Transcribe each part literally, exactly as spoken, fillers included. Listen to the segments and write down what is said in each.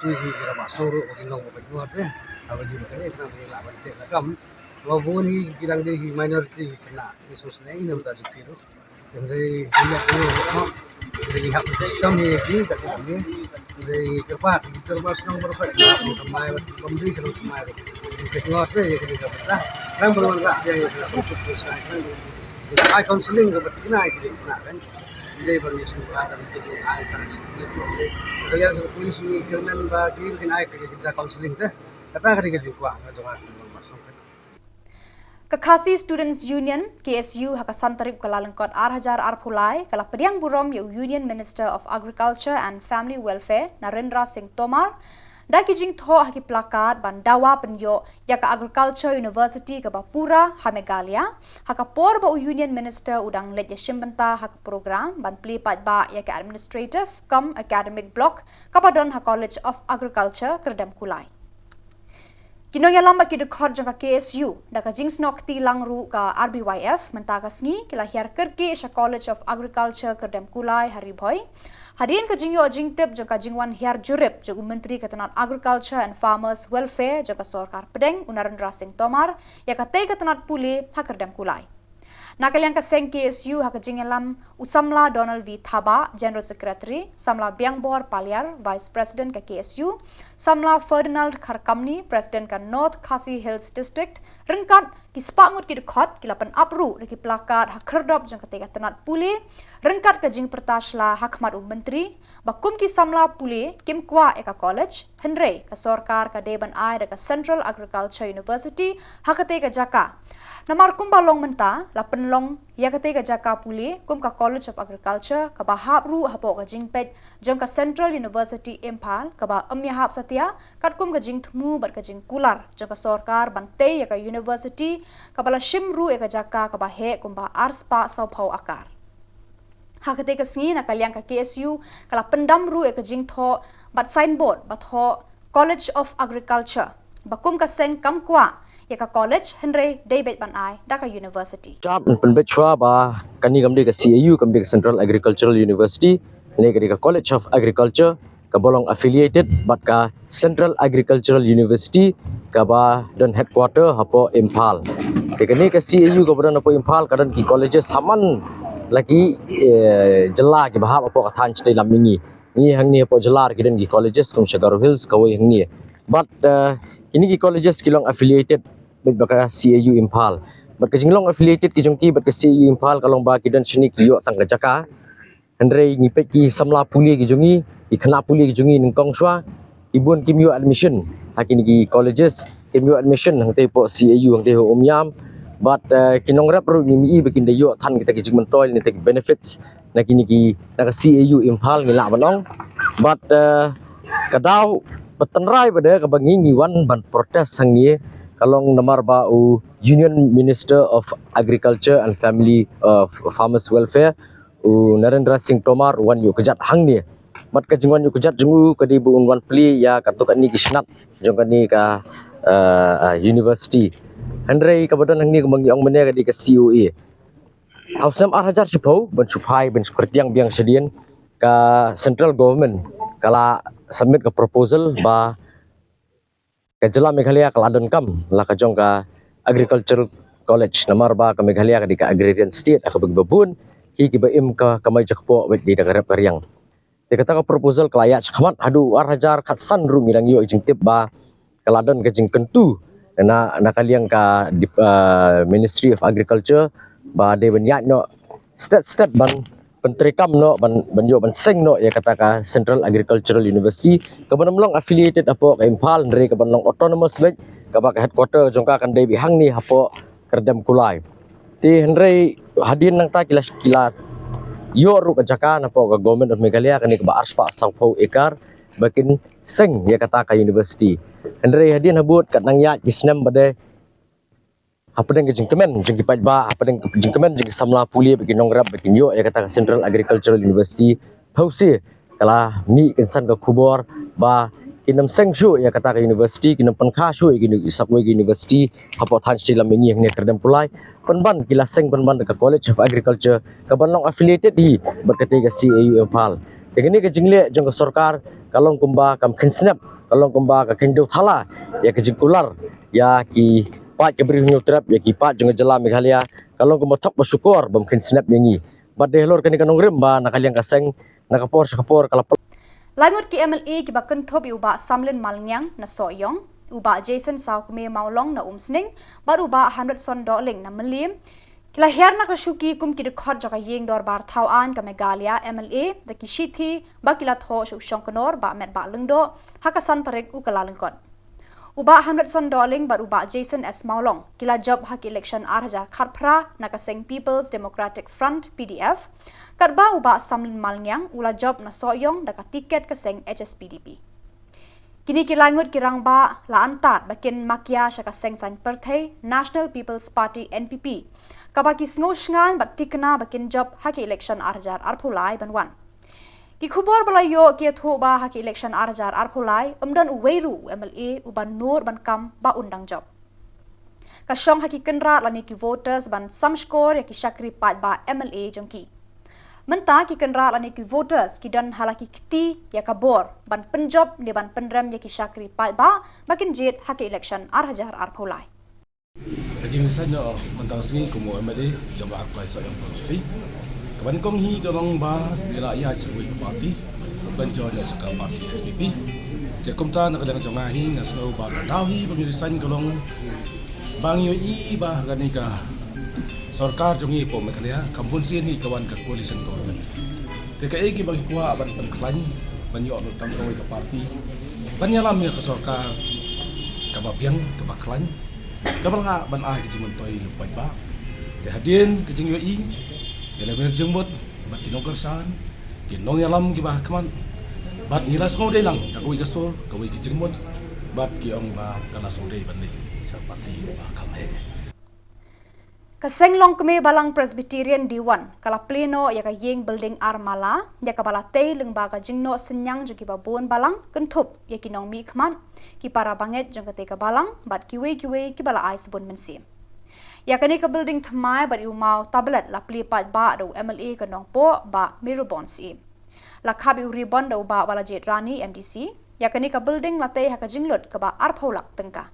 kyntu ïa ki rangbah shnong ruh ba kin long ba pynïoh te. Haba ïoh kane khnang ba ngin lah ban teh lakam. Ba bun hi ki dang dei hi minority hi khynnah, ngi sngewsynei na bynta jong ki ruh. Hynrei ngi leh ngi hok, hynrei ngi hap system hi ki, ka ki ni. Hynrei kyrpad, kyrpad shnong baroh, kyrpad shnong Thymmai, kyrpad shnong Thymmai. Ngi ngot re ïa kane ka bynta. Nang ban wanrah ïa ka suk suk suk suk. Ai counseling ka bynta kane ka bynta kan. Hynrei ban ïa suk ka kan ki ai chance. Ka liang jong ka police ngi kyrmen ba ki kin ai ka counseling te. Kata ka dei ka jingkwah ka jong ka shnong kan. Ka Khasi Students Union, K S U, ha ka san tarik u Kyllalyngkot ar hajar arphew lai, ka la pdiang burom ïa u Union Minister of Agriculture and Family Welfare, Narendra Singh Tomar, da ki jingthoh ha ki placard ban dawa pynïoh ïa ka Agriculture University kaba pura ha Meghalaya, ha ka por ba u Union Minister u dang leit ïashim bynta ha ka program ban plie paidbah ïa ka administrative cum academic block kaba don ha College of Agriculture, Kyrdemkulai. Ki nongïalam bad ki dkhot jong ka K S U, da ka jingsnoh kti lang ruh ka R B Y F, mynta ka sngi, ki la hiar kyrkieh sha College of Agriculture, Kyrdemkulai, ha Ri Bhoi. Hadien ka jingïoh jingtip jong ka jingwan hiar jurip jong u Myntri ka tnat Agriculture and Farmers Welfare jong ka Sorkar Pdeng, u Narendra Singh Tomar, ïa katei ka tnat pule ha Kyrdemkulai. Na ka liang ka seng K S U ha ka jingïalam u Samla Donald V Thabah, General Secretary, Samla Biangbor Paliar, Vice President ka K S U, Samla Ferdinand Kharkamni, President ka North Khasi Hills District, ryngkat ki spah ngut ki dkhot, ki la pynap ruh da ki placard ha khyrdop jong katei ka tnat pule, ryngkat ka jingpyrta shla ha khmat u Myntri, ba kum ki samla pule kim kwah ïa ka college, hynrei ka sorkar ka dei ban ai da ka Central Agriculture University ha katei ka jaka. Namar kumba long mynta, la pynlong ïa katei ka jaka pule kum ka College of Agriculture kaba hap ruh hapoh ka jingpeit jong ka Central University Imphal kaba ym ïahap satia, katkum ka jingthmu bad ka jingkular jong ka sorkar ban tei ïa ka university kaba la shim ruh ïa ka jaka kaba heh kumba arspah sawphew akar. Ha katei ka sngi na ka liang ka K S U ka la pyndam ruh ïa ka jingthoh bad signboard ba thoh College of Agriculture, ba kum ka seng kam kwah ïa ka college, hynrei dei beit ban ai da ka university. Jap, pynbeit shuwa ba kane kam dei ka C A U, kam dei ka Central Agricultural University, ne ka dei ka College of Agriculture, kaba long affiliated bad ka Central Agricultural University, kaba don headquarter hapoh Imphal. Te kane ka C A U kaba don hapoh Imphal ka don ki colleges saman la ki, eh, jylla kiba hap hapoh ka thaiñ shatei lam ïa ngi. Ngi hangne hapoh jylla ki don ki colleges kum sha Garo Hills kawei hangne. Bad, eh, kine ki colleges ki long affiliated bad ka C A U Imphal. Bad ka jinglong affiliated ki jong ki bad ka C A U Imphal ka long ba ki don shane ki ïoh tang ka jaka. Hynrei ngi peit ki samla pule ki jong ngi, ki khynnah pule ki jong ngi nyngkong shuwa, ki bun kim ïoh admission ha kine ki colleges, kim ïoh admission hangtei hapoh C A U hangtei ha Umiam. Bad, eh, ki nongrep ruh ngim i ba kin da ïoh than kita ki jingmyntoi ne kita ki benefits na kine ki, na ka C A U Imphal ngi lah ban ong. Bad, eh, ka daw ba tynrai ba dei kaba ngi ngi wan ban protest hangne ka long namar ba u Union Minister of Agriculture and Family, eh, Farmers Welfare, u Narendra Singh Tomar u wan ïuh kjat hangne. Bad ka jingwan ïuh kjat jong u ka dei ba un wan plie ïa katto katne ki snat jong kane ka, eh, eh, university. Hynrei kaba don hangne kumba ngi ong mynne ka dei ka C O A. Ha u snem ar hajar shiphew, ban shu phai, ban shu kyrtiang biang shadien, ka central government ka la submit ka proposal ba ka jylla Meghalaya ka la donkam la ka jong ka agricultural college, namar ba ka Meghalaya ka dei ka agrarian state, ha kaba kiba bun hi kiba im ka kamai jakpoh bad dei da ka rep ka riang. Te kata ka proposal ka la ïaid shakhmat haduh ar hajar khatsan ruh ngi dang ïoh jingtip ba ka la don ka jingkyntu na, na ka liang ka dip-, ah, Ministry of Agriculture ba dei ban ïaid noh stet stet ban pyntreikam noh, ban, ban ïoh ban seng noh ïa kata ka Central Agricultural University, kaban ym long affiliated hapoh ka Imphal, hynrei kaban long autonomous beit, kaba ka headquarter jong ka kan dei beit hangne hapoh Kyrdemkulai. Te hynrei hadien nangta ki la, ki la ïoh ruh ka jaka napoh ka Government of Meghalaya, kane kaba arspah sawphew ekar, ba kin seng ïa kata ka university. Hynrei hadien habud kat nang ïaid ki snem ba dei, hapdeng ka jingkmen jong ki paidbah, hapdeng ka jingkmen jong ki samla pule bad ki nongrep ba kin ïoh ïa kata ka Central Agricultural University, phewse ka la mih kynsan ka khubor ba kin ym seng shuh ïa kata ka university, kin ym pynkha shuh ïa ki uni-, sa kawei ka university hapoh thaiñ shatei lam mihngi hangne Kyrdemkulai. Pynban ki la seng pynban da ka College of Agriculture kaban long affiliated hi bad katei ka C A U Imphal. Te kane ka jingleh jong ka sorkar ka long kumba kam kheiñ snep, ka long kumba ka kheiñ dewthala ïa ka jingkular ïa ki paid ka Bri u Hynñiewtrep, ïa ki paid jong ka jylla Meghalaya, ka long kumba thok ba shukor bym kheiñ snep ïa ngi. Bad dei halor kane ka nongrim ba na ka liang ka seng na ka por sha ka por ka la pynlong. Laingut ki M L A kiba kynthup ïa u Bah Samlin Malngiang na Sohiong, u Bah Jason Sawkmie Mawlong na Umsning bad u Bah Hamletson Dohling na Mylliem ki la hiar na ka shuki kum ki dkhot jong ka ïing dorbar thaw aiñ ka Meghalaya M L A da ki shithi ba ki la thoh sha u shongknor Bah Metbah Lyngdoh ha ka san tarik u Kyllalyngkot. U Bah Hamletson Dohling bad u Bah Jason S Mawlong ki la jop ha ka election ar hajar khatphra na ka seng People's Democratic Front, P D F, katba u Bah Samlin Malngiang u la jop na Sohiong da ka tiket ka seng H S P D P. Kine ki laingut ki rangbah la antad ba kin makia sha ka seng saiñ pyrthei National People's Party, N P P, kaba ki sngew shngaiñ bad tikna ba kin jop ha ka election ar hajar arphew lai ban wan. Ki khubor ba la ïoh ki ïathuh ba ha ka election ar hajar arphew lai ym don uwei ruh u M L A uba nud ban kam ba un dang jop. Ka shong ha ki kynrad lane ki voters ban samshkor ïa ki shakri paidbah M L A jong ki. Mynta ki kynrad lane ki voters ki don ha la ki kti ïa ka bor ban pynjop ne ban pynrem ïa ki shakri paidbah ba kin jied ha ka election ar hajar arphew lai. Ka jingresign noh mynta ka sngi kum u M L A jong ka Arphew Lai Sohiong Constituency. Kaba nyngkong hi ka long ba ngi la ïaid sha kawei ka party, ban join sha ka party N P P. Te kumta na ka liang jong nga hi nga sngew ba ka daw hi ba ngi resign ka long ba ngi ïohi ba kane ka sorkar jong ngi hapoh Meghalaya kam bun sien hi ka wan ka coalition government. Te kaei kaba ngi kwah ban pynkhlaiñ ban ïoh noh tang kawei ka party ban ïalam ïa ka sorkar kaba biang kaba khlaiñ. Kaba la ban ai ka jingmyntoi ïa u paidbah. Te hadien ka jingïohi ïa la ka jingmut bad ki nongkyrshan, ki nongïalam kiba ha khmat, bad ngi la sngewdei lang da kawei ka sur, kawei ka jingmut, bad ki ong ba ka la sngewdei ban leit sha party kaba kham heh. Ka seng longkmie Balang Presbyterian D one ka la plie noh ïa ka ïing building ar mala ïa kaba la tei lyngba ka jingnoh synñiang jong kiba bun balang kynthup ïa ki nongmihkhmat, ki para bangeit jong katei ka balang bad kiwei kiwei kiba la ai sbun mynsiem. Ïa kane ka building thymmai bad ïa u maw tablet la plie paidbah da u M L A ka Nongpoh Bah Mirubon Syiem. La khap ïa u ribbon da u Bah Balajied Rani, M D C. Ïa kane ka building la tei ha ka jinglut kaba arphew lak tyngka.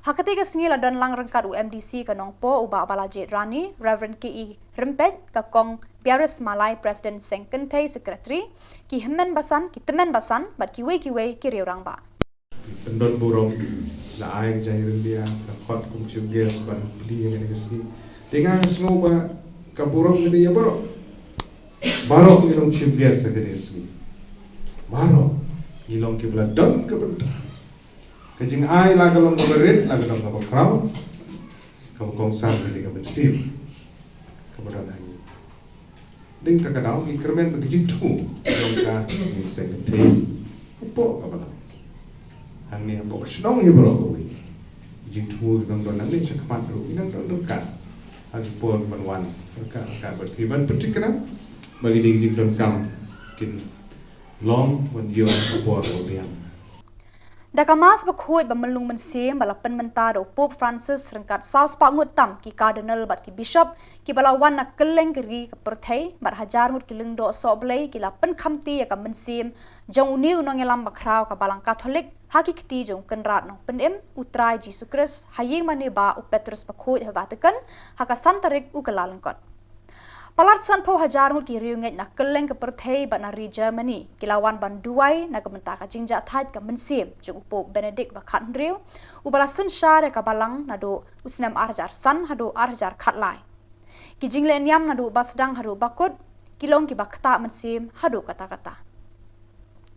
Ha katei ka sngi la don lang ryngkat u M D C ka Nongpoh u Bah Balajied Rani, Reverend K E Rympeit, ka Kong Biaris Malai, President Seng Kynthei, Secretary, ki hynmen basan, ki tymmen basan bad kiwei kiwei ki riew rangbah. Pyndon burom, la ai ka jaingryndia, la khot kum chief guest ban plie ïa kane ka sngi. Te nga sngew ba ka burom ka dei ïa baroh. Baroh ngi long chief guest ha kane ka sngi. Baroh ngi long kiba la don ka bynta. Ka jingai la ka long kaba rit, la ka long kaba khraw, kaba kongsan ka dei ka mynsiem kaba don ha ngi. Dei kata ka daw ngi kyrmen ba ka jingthmu jong ka jingseng kynthei hapoh ka balang, hangne hapoh ka shnong hi baroh kawei. Ka jingthmu ki nang don nangne shakhmat ruh ki nang don ryngkat ha ki por ban wan ryngkat ryngkat bad ki ban pynthikna ba kine ki jingdonkam kin long ban ïoh ha por ba biang. Da ka Mass bakhuid ba mynlung mynsiem ba la pynmynta da u Pope Francis ryngkat saw spah ngut tam ki Cardinal bad ki Bishop kiba la wan na kylleng ka ri ka pyrthei bad hajar ngut ki lyngdoh sohblei ki la pynkhamti ïa ka mynsiem jong une u nongïalam bakhraw ka Balang Katholik ha ki kti jong u Kynrad Nongpynim, U Trai Jisu Khrist, ha ïing mane bah u Petrus Bakhuid ha Vatican ha ka san tarik u Kyllalyngkot. Palat sanphew hajar ngut ki riewngeit na kylleng ka pyrthei bad na ri Germany ki la wan ban duwai na ka bynta ka jingjahthait ka mynsiem jong u Pope Benedict ba khathynriew, uba la synshar ïa ka balang naduh u snem ar hajar san haduh ar hajar khatlai. Ki jinglehniam naduh ba sdang haduh ba kut ki long kiba ktah mynsiem haduh katta katta.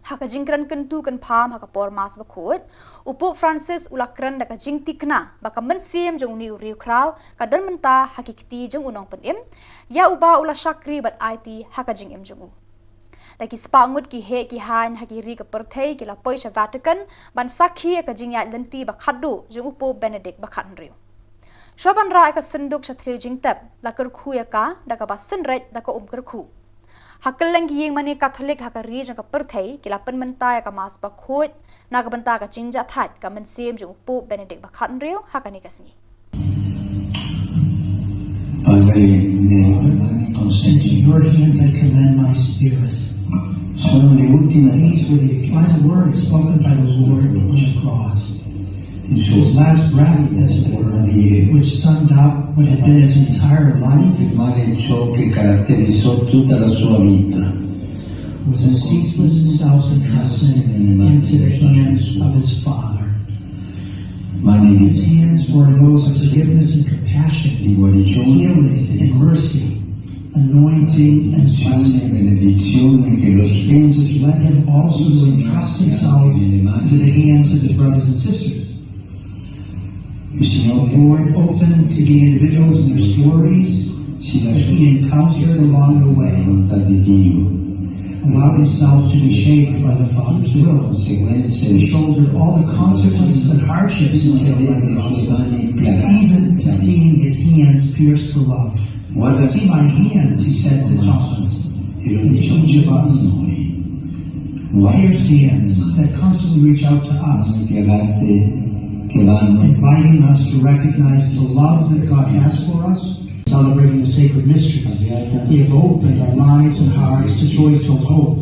Ha ka jingkren kyntu kynpham ha ka por Mass bakhuid, u Pope Francis u la kren da ka jingtikna ba ka mynsiem jong une u riewkhraw ka don mynta ha ki kti jong u Nongpynim, ïa uba u la shakri bad aiti ha ka jingim jong u. Da ki spah ngut ki heh ki haiñ ha ki ri ka pyrthei ki la poi sha Vatican ban sakhi ïa ka jingïaid lynti ba khatduh jong u Pope Benedict ba khathynriew. Shuwa ban rah ïa ka synduk sha thliew jingtep, la kyrkhu ïa ka da kaba synreit da ka um kyrkhu. Ha kylleng ki ïing mane Katholik ha ka ri jong ka pyrthei ki la pynmynta ïa ka Mass bakhuid na ka bynta ka jingjahthait ka mynsiem jong u Pope Benedict ba khathynriew ha kane ka sngi. Padre Nero, into your hands I commend my spirit. Son le último days were the final words spoken by the Lord on the cross. His last breath, as it were, which summed up what had been his entire life, Firmare ciò che caratterizzò tutta la sua vita. Was a ceaseless self-entrustment into the hands of his Father. Mani di, his hands were those of forgiveness and compassion, di guarigione, healing and mercy, anointing and blessing, benedizione che lo spinse, which led him also to entrust himself into the hands of his brothers and sisters. Il Signore, the Lord opened to the individuals and their stories that he encountered along the way, volontà di Dio, allowed himself to be shaped by the Father's will. He shouldered all the consequences and hardships entailed by the gospel, even to seeing his hands pierced for love. "See my hands," he said to Thomas, and to each of us. Pierced hands that constantly reach out to us, inviting us to recognize the love that God has for us. Celebrating the sacred mysteries, we have opened our minds and hearts to joy-filled hope.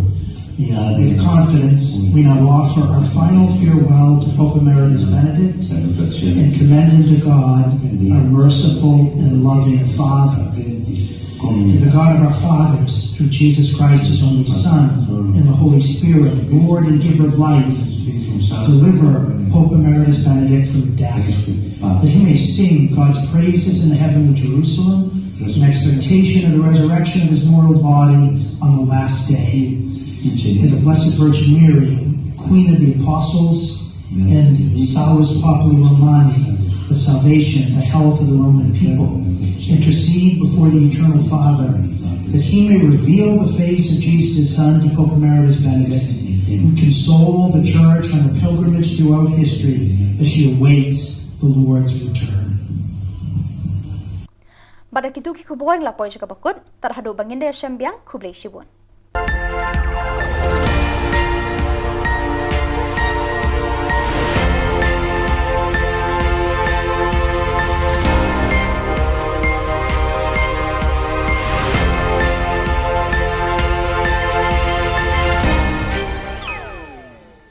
With confidence, we now offer our final farewell to Pope Emeritus Benedict and commend him to God, our merciful and loving Father. May the God of our fathers, through Jesus Christ, his only Son, and the Holy Spirit, Lord and giver of life, deliver Pope Emeritus Benedict from death, that he may sing God's praises in the heavenly Jerusalem, in expectation of the resurrection of his mortal body on the last day. May the Blessed Virgin Mary, Queen of the Apostles, and Salus Populi Romani, the salvation, the health of the Roman people, intercede before the Eternal Father, that he may reveal the face of Jesus, his Son, to Pope Emeritus Benedict, and console the Church on her pilgrimage throughout history as she awaits the Lord's return. Bad da kitu ki khubor ngi la poi sha kaba kut, tad haduh ba ngin da ïashem biang, khublei shibun.